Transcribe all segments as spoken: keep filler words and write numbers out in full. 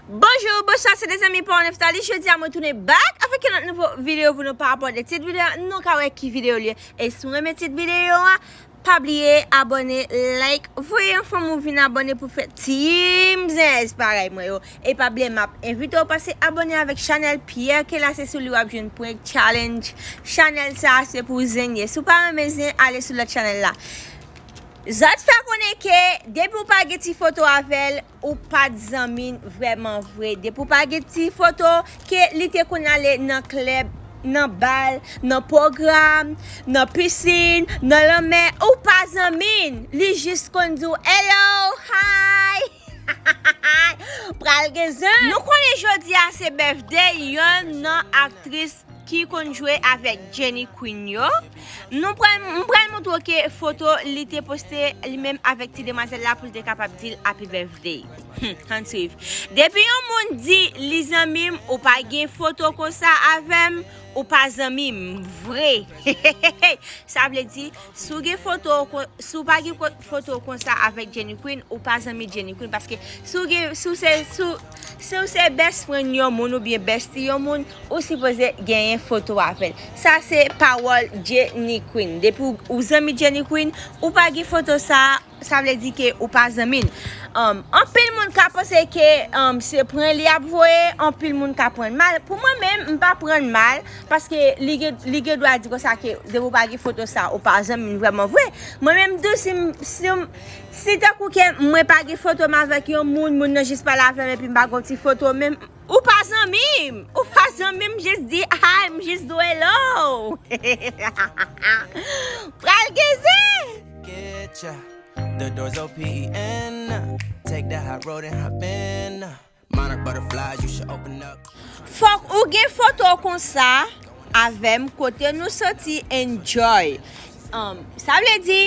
Bonjou, bonswa, se de zanmi pa w Neftali. Jodi a mwen tounen back avèk yon lòt nouvo videyo pou nou pa rapò de tit videyo a. Nou ka wè ki videyo li ye. E si w renmen tit videyo a, pa bliye abòne, like, voye yon fanmi w vin abòne pou fè team zen parèy mwen yo. E pa bliye, m ap envite w pase abòne avèk chanèl Pierre Kela, se sou li w ap jwenn prank challenge. Chanèl sa a se pou zen ye. Si w pa renmen zen, ale sou lòt chanèl la. Zòt fè konnen ke depi w pa gen ti foto avè l, ou pa t zanmi n vrèman vre. Depi w pa gen ti foto ke li te konn ale nan klèb, nan bal, nan pwogram, nan pisin, nan lanmè, ou pa zanmi n. Li jis konn di w, "Hello, hi." Pral gen zen. Nou konnen jodi a se birthday yonn nan aktris ki konn jwe avèk Jenny Queen yo. Nou pral, m pral montre w ke foto li te poste li menm avèk ti demwazèl la pou l te kapab di l happy birthday. Hmm, ann swiv. Depi yon moun di li zanmi m, ou pa gen foto konsa avè m, ou pa zanmi m vre. Sa vle di, si w gen foto kon-, si w pa gen ko-, foto konsa avèk Jenny Queen, ou pa zanmi Jenny Queen, paske si w gen, si w se, si w, si w se best friend yon moun oubyen bestie yon moun, ou sipoze genyen foto avè l. Sa se pawòl Jenny Queen. Depi w, ou zanmi Jenny Queen, ou pa gen foto sa, sa vle di ke ou pa zanmi l. Um, anpil moun ka panse ke, um, se pran li ap voye, anpil moun ka pran l mal. Pou mwen menm, m pa pran l mal, paske li gen, li gen dwa di konsa ke depi w pa gen foto sa, ou pa zanmi l vrèman vre. Mwen menm tou, si m, si m, si tankou ke mwen pa gen foto m avèk yon moun, moun nan jis pale avè m epi m pa gen yon ti foto menm, ou pa zanmi m. Ou pa zanmi m, jis di hi, m jis di w hello. Pral gen zen. Get ya. The doors O P E N. Take the high road and hop in. Monarch butterflies, you should open up. Fòk ou gen foto konsa avè m kote nou soti, enjoy. Um, sa vle di,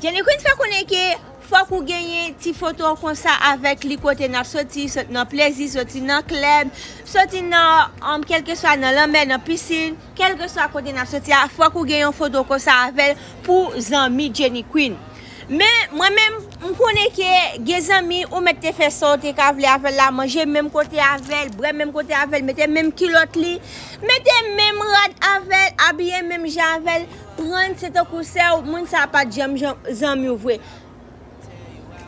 Jenny Queen fè konnen ke fòk ou genyen ti foto konsa avèk li kote n ap soti, sot nan plezi, soti nan klèb, soti nan, um, kèlkeswa nan lanmè, nan pisin, kèlkeswa kote n ap soti a, fòk ou gen yon foto konsa avè l pou zanmi Jenny Queen. Men, mwen menm, m konnen ke gen zanmi ou mèt te fè sa w te ka vle avè l la, manje menm kote avè l, bwè menm kote avè l, mete menm kilòt li, mete menm rad avè l, abiye menm jan avè l, pran l se tankou sè w, moun sa a pa t janm jan-, zanmi w vre.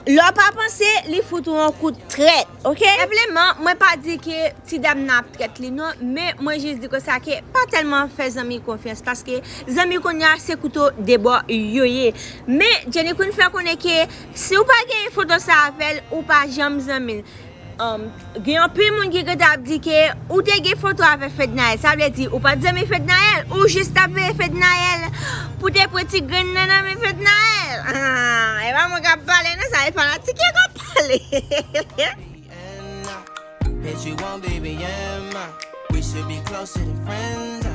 Lè w pa panse, li fout ou yon kout trèt, oke? Senpleman, mwen pa di ke ti dam nan ap trèt li non, men mwen jis di konsa ke pa tèlman fè zanmi konfyans, paske zanmi kounye a se kouto de bò yo ye. Men Jenny Queen fè konnen ke si w pa genyen foto sa avè l, ou pa janm zanmi l. Um, gen anpil moun ki gentan ap di ke ou te gen foto avè Fednaelle. Sa vle di ou pa t zanmi Fednaelle, ou jis t ap veye Fednaelle pou te pran ti grenn nan nan men Fednaelle. Ah, e pa mwen k ap pale non, sa e fanatik yo k ap pale. Hit you on B B M. We should be closer than friends.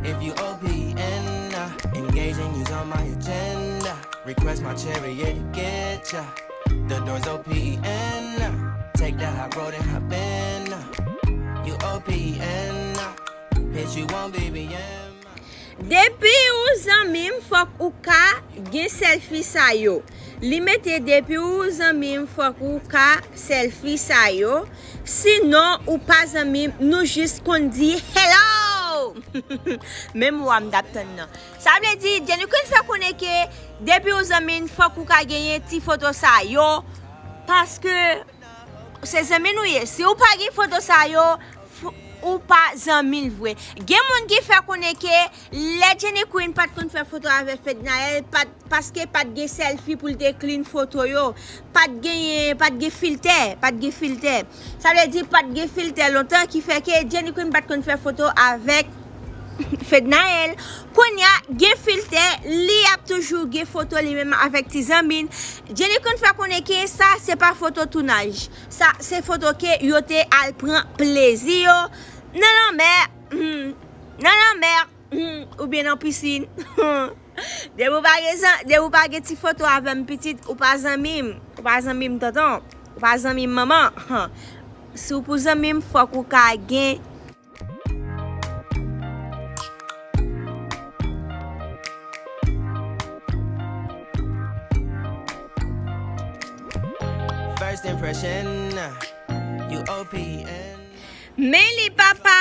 If you O P E N, engaging you's on my agenda. Request my chariot to get ya. The doors O P E N. Take the high road and hop in. You O P E N. Hit you on B B M. Depi ou zanmi m, fòk ou ka gen sèlfi sa yo. Li mete depi ou zanmi m, fòk ou ka sèlfi sa yo. Sinon, ou pa zanmi m, nou jis konn di hello! Menm ou a m t ap tann nan. Sa vle di, Jenny Queen fè konnen ke depi ou zanmi n, fòk ou ka genyen ti foto sa yo. Paske se zanmi nou ye. Si ou pa gen foto sa yo, f-, ou pa zanmi l vre. Gen moun ki fè konnen ke lè Jenny Queen pa t konn fè foto avè Fednaelle, pa t, paske pa t gen sèlfi pou l te clean foto yo. Pa t genyen, pa t gen filtè, pa t gen filtè. Sa vle di pa t gen filtè lontan, ki fè ke Jenny Queen pa t konn fè foto avèk Fednaelle. Kounye a, gen filtè, li ap toujou gen foto li menm avèk ti zanmi n. Jenny Queen fè konnen ke sa se pa foto tounaj. Sa se foto ke yo te al pran plezi yo nan lanmè, hmm, nan lanmè, hmm, oubyen nan pisin. Depi w pa gen zan-, depi w pa gen ti foto avè m pitit, ou pa zanmi m. Ou pa zanmi m tonton. Ou pa zanmi m manman. Si w pou zanmi m, fòk ou ka gen First impression, Men li papa,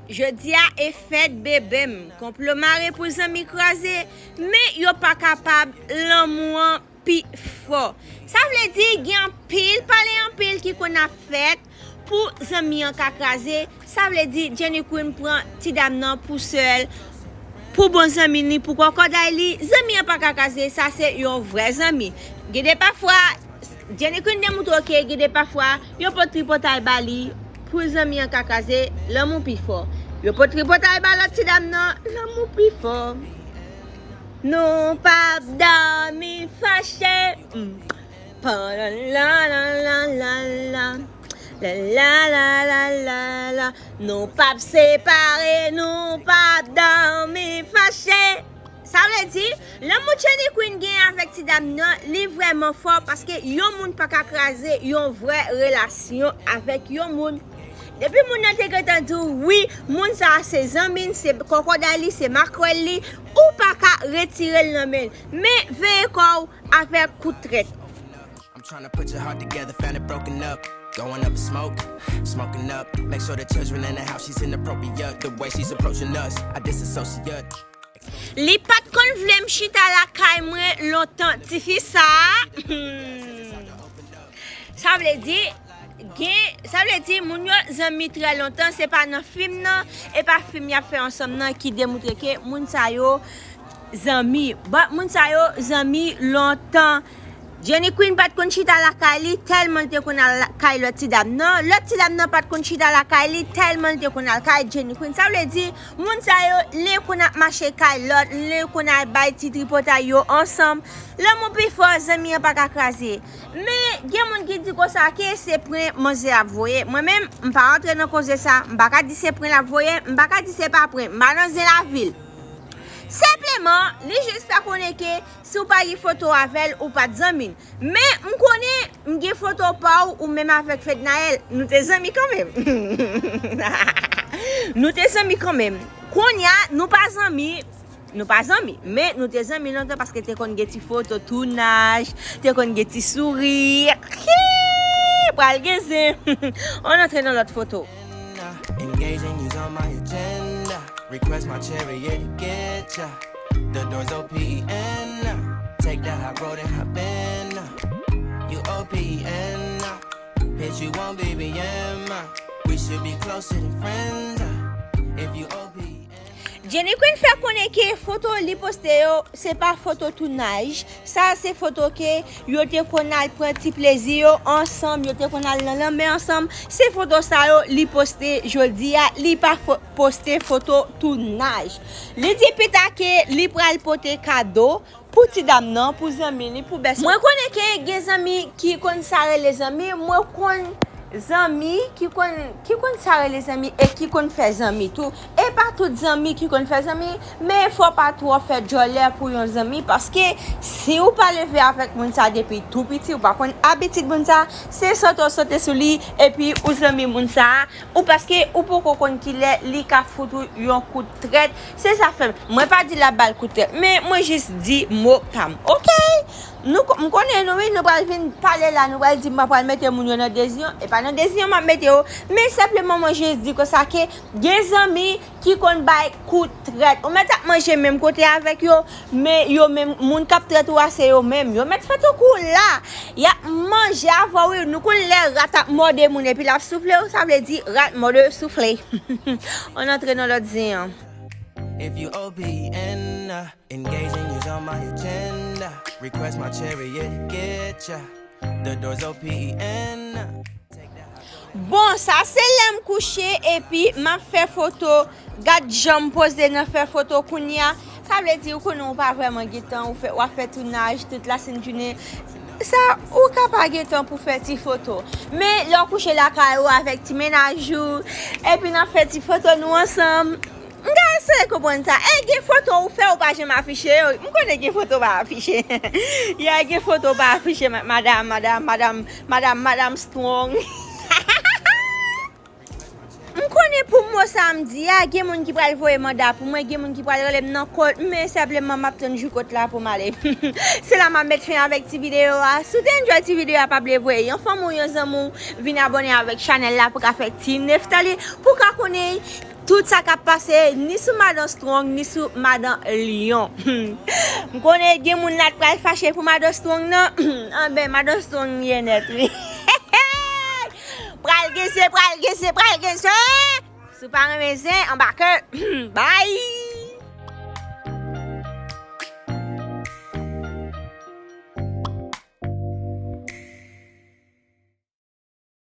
jodi a e fèt bebe m. Konplo mare pou zanmi kraze, men yo pa kapab, lanmou an pi fò. Sa vle di gen anpil pale anpil ki konn ap fèt pou zanmi an ka kraze. Sa vle di Jenny Queen pran ti dam nan pou sè l, pou bon zanmi li, pou kòkòday li. Zanmi an pa ka kraze, sa se yon vrè zanmi. Gen de pafwa, Jenny Queen demontre ke gen de pafwa, yo pot tripotay ba li, pou zanmi an ka kraze, lanmou pi fò. Yo pot tripotay ba lòt ti dam nan, lanmou pi fò. Nou p ap dòmi fache. Mm. Pa la la la la la la. La la la la la la. Nou p ap separe, nou p ap dòmi fache. Sa vle di, lanmou Jenny Queen gen avèk ti dam nan, li vrèman fò paske yon moun pa ka kraze yon vrè relasyon avèk yon moun. Depi moun nan te gentan di w, wi, moun sa a se zanmi l, se kòkòday li, se makwèl li, ou pa ka retire l nan men l. Men veye kò w avèk kout trèt. I'm tryna put your heart together, found it broken up. Going up in smoke, smoking up. Make sure the children in the house, she's inappropriate. The way she's approaching us, I disassociate. Li pa t konn vle m chita lakay mwen lontan, tifi sa a. Sa vle di, gen, sa vle di, moun yo zanmi trè lontan, se pa nan fim nan, e pa fim y ap fè ansanm nan ki demontre ke moun sa yo zanmi. But moun sa yo zanmi lontan. Jenny Queen pa t konn chita lakay li, tèlman l te konn al kay lòt ti dam nan. Lòt ti dam nan pa t konn chita lakay li, tèlman l te konn al kay Jenny Queen. Sa vle di, moun sa yo, lè konn ap mache kay lòt, lè konn al bay ti tripotay yo ansanm. Lanmou pi fò, zanmi an pa ka kraze. Men, gen moun ki di konsa ke se pran manzè ap voye. Mwen menm, m pa rantre nan koze sa, m pa ka di se pran l ap voye, m pa ka di se pa pran, m pa nan zen lavil. Senpleman, li jis fè konnen ke si w pa gen foto avè l, ou pa t zanmi l. Men, m konnen, m gen foto pa w, ou menm avèk Fednaelle, nou te zanmi kanmenm. Nou te zanmi kanmenm. Kounye a, nou pa zanmi, nou pa zanmi, men nou te zanmi lontan paske te konn gen ti foto tounaj, te konn gen ti souri. Pral gen zen. Ann antre nan lòt foto. Engaging, you's on my agenda. Request my chariot to get ya. The doors O P E N. Take the high road and hop in. You O P E N. Bitch, you won't be B M. We should be closer than friends. If you O P E N. Jenny Queen fè konnen ke foto li poste yo, se pa foto tounaj. Sa se foto ke yo te konn al pran ti plezi yo ansanm, yo te konn al nan lanmè ansanm. Se foto sa yo li poste jodi a, li pa fo-, poste foto tounaj. Li di pita ke li pral pote kado pou ti dam nan, pou zanmi li, pou bèsè. Mwen konnen ke gen zanmi ki konn sa rele zanmi, mwen konn zanmi ki konn, ki konn sa rele zanmi e ki konn fè zanmi tou. E pa tout zanmi ki konn fè zanmi, men fò pa twò fè djòlè pou yon zanmi, paske si ou pa leve avèk moun sa depi tou piti, ou pa konn abitid moun sa, se sote w sote sou li, epi ou zanmi moun sa, ou paske ou poko konn kilè li ka fout ou yon kout trèt. Se sa fè m, mwen pa di l ap ba l kout trèt, men mwen jis di mo pa m, oke? Nou ko-, m konnen nou, wi, nou pral vin pale la, nou pral di m pa pral mete moun yo nan deziyon, e pa nan deziyon m ap mete yo, men senpleman mwen jis di konsa ke gen zanmi ki konn bay kout trèt. Ou mèt ap manje menm kote avèk yo, men yo menm, moun k ap trèt ou a, se yo menm. Yo mèt fè tankou la. Y ap manje avè w, wi. Nou konn lè rat ap mòde moun epi l ap soufle w, sa vle di rat mòde soufle. Ann antre nan lòt zen an. If you O P E N, uh, engaging, you's on my agenda. Request my chariot to get ya. The doors O P E N, uh, take the high road. Bon, sa se lè m kouche epi m ap fè foto. Gad jan m poze nan fè foto kounye a. Sa vle di ou konnen ou pa vrèman gen tan, ou fè, w ap fè tounaj tout lasent jounen. Sa, ou ka pa gen tan pou fè ti foto. Men lè w kouche lakay ou avèk ti mennaj ou, epi n ap fè ti foto nou ansanm. M ka eseye konprann sa. E gen foto ou fè ou pa janm afiche yo. M konnen gen foto ou pa afiche. Ya, gen foto ou pa afiche, ma-, madam, madam, madam, madam, madam Strong. M konnen pou mo sa m di a, gen moun ki pral voye manda pou mwen, gen moun ki pral rele m nan kòd, men senpleman m ap tann jou kot la pou m ale. Se la m ap met fen avèk ti videyo a. Si w te enjoy ti videyo a, pa bliye voye yon fanmi w, yon zanmi w vin abòne avèk chanèl la pou ka fè Team Neftali, pou ka konnen tout sa k ap pase ni sou Madan Strong, ni sou Madan Lyon. M konnen gen moun la t pral fache pou Madan Strong nan. Anben, Madan Strong ye nèt, wi. Pral gen se, pral gen se, pral gen se. Si w pa renmen zen, anbake. Bye!